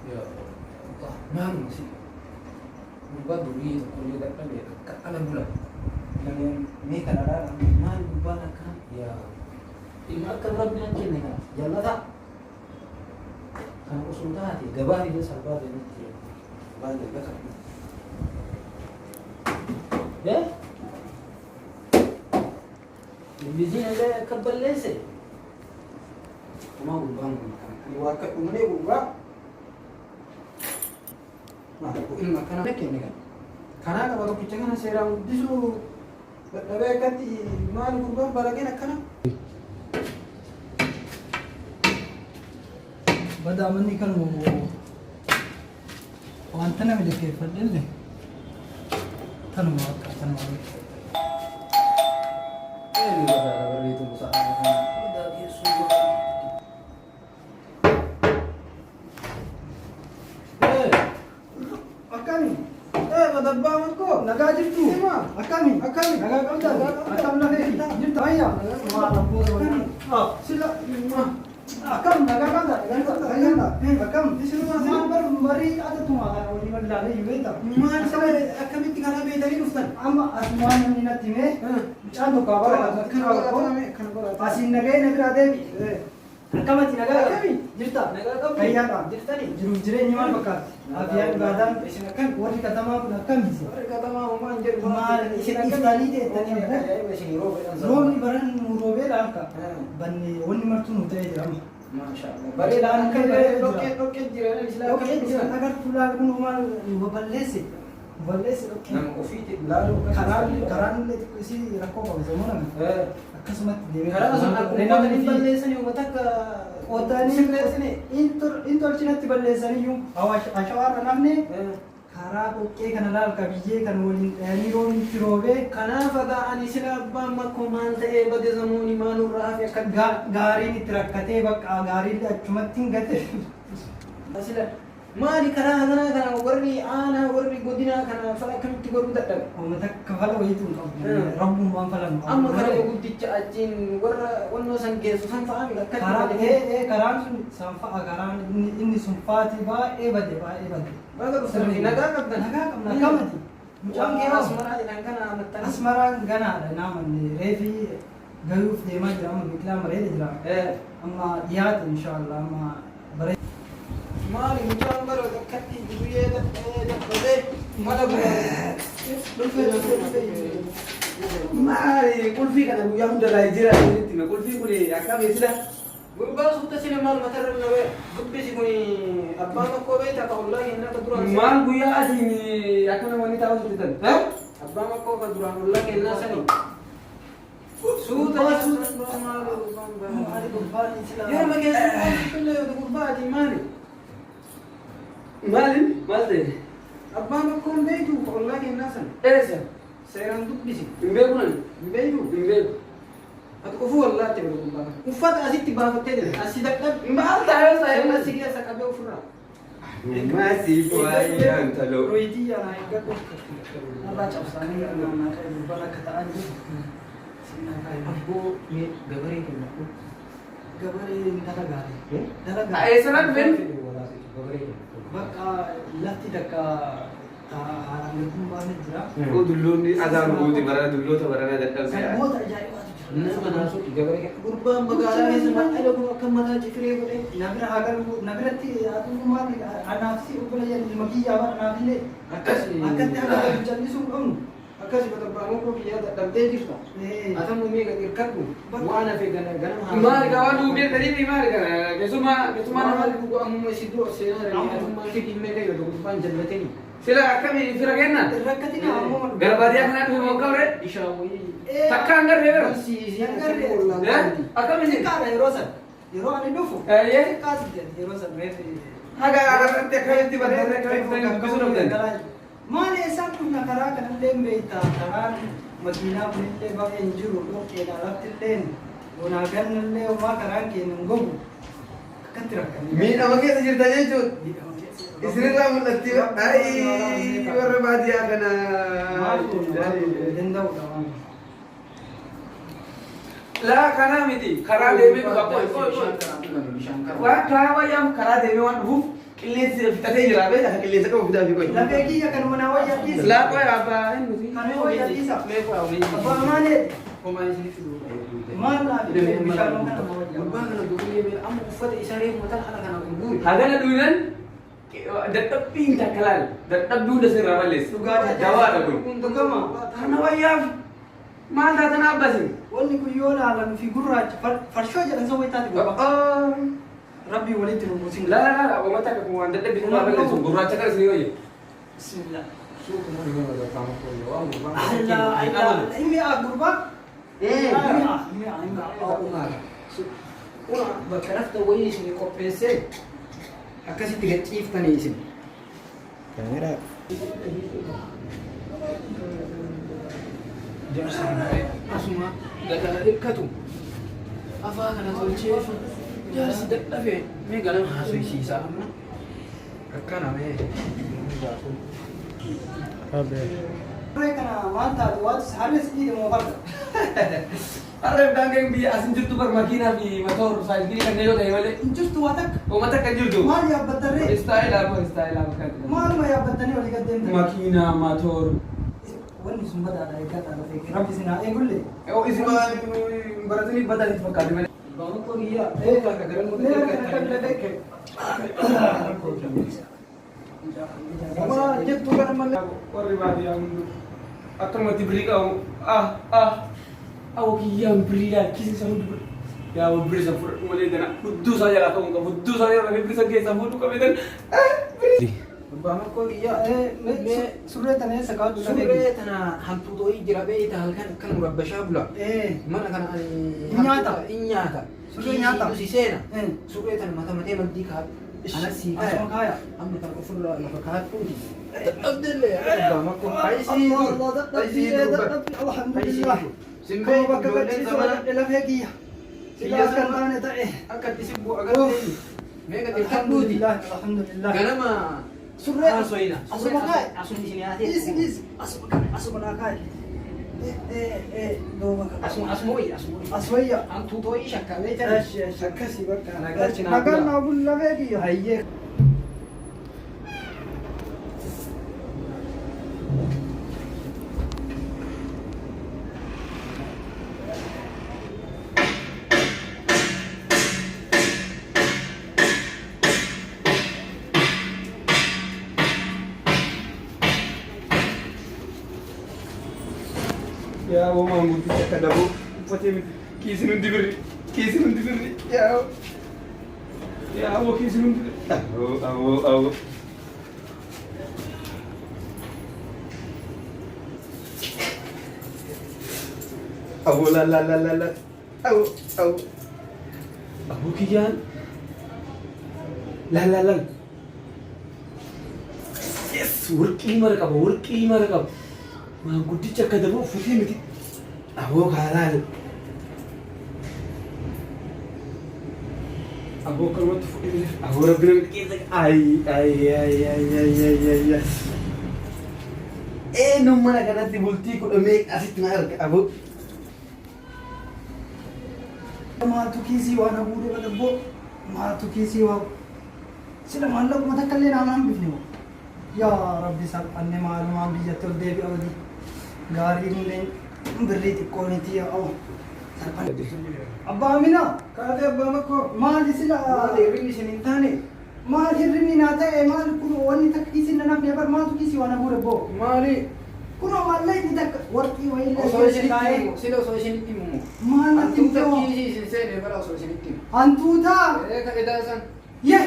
Yaa Allah, maaluma si gurbaa durii tokkollee dadhabe akka ala bula. Mee kana laala, maal gurbaan akkana? Yaa ilma akka Rabbi nan kenne kana jallata kana osoo taate gabaa illee salphaa ta'e nutti jira. Gabaa jallata. Eh? Ilmisiin illee akka balleesse. Kumaa gurbaan kun kana. Ani waa akka dhumnee gurbaa. Maal ilma akkana kenne kana. Karaa qaba tokkicha kana seeraan guddisuu dadhabee akkatti maal gurbaan balageen akkana. Badaa manni kanuma wanta nama liqeeffadhellee tanuma bakka tanuma bakka. Eenyu badaa dabarreetu musaa kana. Badaa keessuu. Akkami? Madabbaa makkoo. Nagaa jirtu? Akkami? Akkami? Nagaa qabda? Akkam lafee? Jirta fayyaa? Maal abboo sila akkam nagaa qabda? Fayyaa? Akkam? Maal bar marii adatuma kana walii wallaalee jiru beekta? Maal saba akkamitti karaa beekanii dhuftan? Amma asumaan namni natti himee mucaan tokko abara asiin nagahee na biraa deebi. Akkamati nagaa Akkami? Jirta? Nagaa qabdu? Fayyaadha? Jirtani? Jiruuf jireenyi maal fakkaatti? Afiyaan ibaadaan Isin akkami? Warri katamaa kun akkami? Warri katamaa homaa hin jedhu. Maal isin iftanii teettanii Roobni ammoo? ajaa'iba isin rooba jedhan sana. Roobni baran nu roobee laafka. Hmm. Banne wanni martuu nu ta'ee jira amma. Maashaallah. Bareeda akka Bareeda. dhoqqee dhoqqee jira isla Dhoqqee akkamitti jira dhuftan? agartuu laal kun maal nu baballeesse. Nu balleesse dhoqqee. Nama ofiitti laaluu akka Karaan karaan illee xiqqoo isii rakkoo qaba sammuu nama. Akkasumatti deemee. Karaa sun akkuma qotanii balleessanii uummata akka Qotanii sirreessine. In tolchinatti balleessaniyyuu ashawaarra namni karaa dhoqqee kana laal ka biyyee kan waliin dhayanii roobni itti roobee. Kanaaf egaa ani sila abbaan makkoo maal ta'ee bade zamuuni maalurraa hafe akka Gaariin itti rakkatee bakka gaariin achumatti hin gate. Sila maali karaa haganaa kana warri aanaa warri godinaa kana fala akkamitti godhuu dadhabe? Uummata akka fala wayiitu hin qabu. Hmm. Rabbumaan fala nu qabu. Amma karaa guddicha achiin warra wannoo san geessu san fa'aa miti akkatti Karaa bade. karaan sun san fa'a karaan inni sun faati baay'ee bade baay'ee bade. Baga dhuftan nagaa qabdan. Nagaa qabna akkamati? Mucaan kee Asmaraa jedhan kana amattanii. Asmaraan ganaadha naamanne reefi gayuuf deemaa jira amma biqilaan bareeda jira. Amma dhiyaate inshaallah amma bareeda. Maali mucaan bara akkatti guyyee dadhabee mala godhee. Dhufe dhufe dhufe. Maali qulfii kana guyyaa hunda irraa jira isinitti hime qulfiin kun akkami sila? Gurbaa suuta sila maal matarra na bee dubbisi kun abbaa makkoo beektaa ka ollaa keenya akka duraan. Maal guyyaa asiin akka namoonni taa'u hojjetan? Abbaa makkoo ka duraan ollaa kennaa sani. Suuta suuta maal Maali gurbaan sila? Yeroo keessatti gurbaa ati maali? Maali? Maal ta'e? Abbaa makkoon beektu ka ollaa kennaa sana. Eessa? Seeraan dubbisi. Hin beeku nani? Hin beektu? Hin beeku. Ati ofuu wallaatte bira gurbaa kana. Uffata asitti baafattee jirti. Asii dadhabi. Maal ta'e yoo ta'e? Asii keessa qabee ofirraa. Maasiif waa'ee antaloo. Royitii yaanaa eeggadhu. Narraa cabsaanii naannaa ka'e gurbaan akka ta'an jiru. Sinnaa ka'e. Abboo mee gabaree kennadhu. Gabaree dalagaa. Dalagaa. Eessa na dhufeen? Gabaree kennadhu. Bakka lafti takka haaraan garbuun baafne jira. Koo dulloonni azaan guuti barana dulloota barana dadhabsee. Sangoota ajaa'ibaatu jira. Nama naasuuti gabaree kennadhu. Gurbaan magaalaa keessa maal kun akka mataa cifiree godhee. Na bira haa galu na biratti haa dhufu maal anaaf si obboleeyyan ilma kiyyaa bara anaaf illee Akkasi. akkatti haala waliin callisuu hin qabnu. Akkasi batabbaa makkoo kiyyaa dadhabdee jirta. Atamuu mee gad hirkadhu. Waan hafe ganama haa. Maal gaa waan dhuguu beektanii fi maal kana keessumaa keessumaa nama Maal dhugu ammuma si dura seenaa jiranii atummaan fidii mee kayyoo gurbaan jallatanii. sila akkamii fira kenna? Rakkatina ammoo Gara baadiyyaa kanaa dhufe moo akkam ree? Bishaan wayii. Takka hin garree bara. Akkam isin? Xiqqaadha yeroo san yeroo ani dhufu Eeyyee. xiqqaas jedhe yeroo san reefi. Haga agarratti akkamitti baddarree akkamitti dubbisuu dhabdan? Maal eessaan dhufna karaa kanallee hin beektaa karaan makiinaa kunillee baay'ee hin jiru dhoqqeedha laftillee bonaa gannallee homaa karaan keenya hin gogu akkatti rakkannee. Miidhama keessa jirta jechuudha. Miidhama keessa jirra. Isinirraa mul'atti. Ayi warra baadiyyaa kana. Maal goona maal goona danda'uudha waan. Laa kanaa miti karaa deemee dhufa qoy qoy qoy. Waan karaa wayyaam karaa deemee waan dhufuuf Qilleensi fixatee jira beektaa kan qilleensa qabu fidaa fi qoyi. Lafee kiyya kanuma naa wayya dhiisa. Laa qoyi abbaa hin nuti. Kanuma wayya dhiisa. Mee qoyi awwee. Abbaa Amaalee Homaa isiniif fiduu. maal naa fide bishaan kana wayya. Gurbaa kana durii mee amma uffata isaa reefu mataa haala kana guuri. Hagana dhuinan dadhabbiin takka laal dadhabbii hunda sirraa balleessa. Dhugaa jedhe. Dawaadha kun. Dhugama. Kana wayyaaf maal taatan abbasin? Wanni kun yoo laalan fi gurraacha farshoo jedhan san wayitaati gurbaa. Rabbii walitti nu buusin. La la la uummata akka kun waan dadhabbii sirraa balleessu gurraacha kana isin wayya. Bismillah. Suuquma ni nama qaama qoyi waan gurbaan. Allah Allah. Inni aa gurbaa. Mi'a mi'a mi'a. Una bakka rafta wayii isin qopheessee akkasitti gachiiftanii isin. Kaameraa. Jaarsi asuma gadaa hirkatu afaa kana tolchee jaarsi dadhabe mee ganama haasofsiisaa amma akkana mee. Harree kana maal taatu waatu harree si dhiite moo farda? Harreen daangeen biyya asin jirtu bar makiinaa fi motor saayikilii kanneen yoo ta'e malee Hin jirtu waa takka. uummata akka jirtu. Maal yaabbattarree? Istaayilaa moo istaayilaa fakkaata. Maaluma yaabbattanii olii gad deemtan? Makiinaa motor. Wanni sun badaadha eeggadha lafee kee. Rabbi isin haa eegullee. Isin baratanii badanitti fakkaate malee. Baamukoo biyyaa ee bakka garan Mee harka kana lafee kee. Homaa jettu kana malee. Warri baadiyyaa hunduu akkanumatti birrii qabu. Ah ah. Awwa kiyyaan birrii laa kiisni isaa hundi birrii. Yaa birrii isa fudhadhu malee gana hudduu isaa jalaa ta'uu hin qabu. Hudduu isaa jalaa birrii isa keessaa fuudhuu qabee tan. Birrii. Baamukoo biyyaa Mee surree tana eessa kaa'atu lafee kee? Surree tana hantuuta wayii jira beeyta halkan akkan murabbashaa bula. Mana kana ani Hin nyaata? Hin nyaata. Surree nyaata? Si seena. Surree tana mata matee maddii kaa'adhu. Anas sii Asuma kaaya. kaaya. Amma kana ofirraa lafa kaa'adhuuti. Dadhabdellee Baamukoo. Haisii Allah dur. Allah dadhabbii Haisii dur. dadhabbii alhamdulillah. Simbee Kama bakka ijoolleen gachiisu zamana lafee kiyya. Silaa Kiyya kan sama- taane ta'e. akka itti sibbu agartee meeqa tirkadhuuti. Alhamdulillah alhamdulillah. Ganama Surree haasoyina. asuma kaaya. Asuma isin haatee. Dhiisi dhiisi asuma kana asuma naa kaaya. Duuba kana. Asuma asuma wayya asuma wayya. As wayya. Hantuuta wayii shakkamee jira. Eshi eshi akkasii bakka. Nagaa cinaa Nagaan bulaa. naa bulu lafee kiyya. Hayyee. Yaa uumaan guddicha akka daboo uffatee miti. Kiisiin hundi birri. Kiisiin hundi birri. Yaa yaa awwa kiisiin hundi birri. Awwa awwa awwa. Awwa la la la la la. Awwa awwa. Awwa kiyyaan. La la la. Yes warqii mara qaba warqii mara qaba. Maanguddicha akka daboo uffatee miti. Aboo kaalaal. Aboo akkanumatti fudhee aboo rabbi namni keessa ayi ayi ayi ayi ayi ayi ayi ayi. Eenyuun mana kanatti bultii kudha meeqa asitti na arga aboo. Maaltu kiisii waan haguuge badabboo maaltu kiisii waa sila maallaquma takka illee naan hambifne moo yaa rabbi salphanne maalumaan biyyatti ol deebi'a wadi gaariin illee birrii xiqqoo miti yaa oo salphanne. Abbaa Aminaa Kaatee abbaa makkoo. maali sila Maali hirribni isin hin taane? maal hirribni naa ta'e maal kun wanni takka kiisiin na nafne bar maaltu kiisii waan haguure boo Maali? kunoo maallaqni takka warqii wayiillee Osoo keessa isinitti kaa'ee himu sila osoo isinitti himu. maal natti Hantuuta himte kiisii isin seene bara osoo isinitti himu. hantuutaa Ee ka edaa san. yeh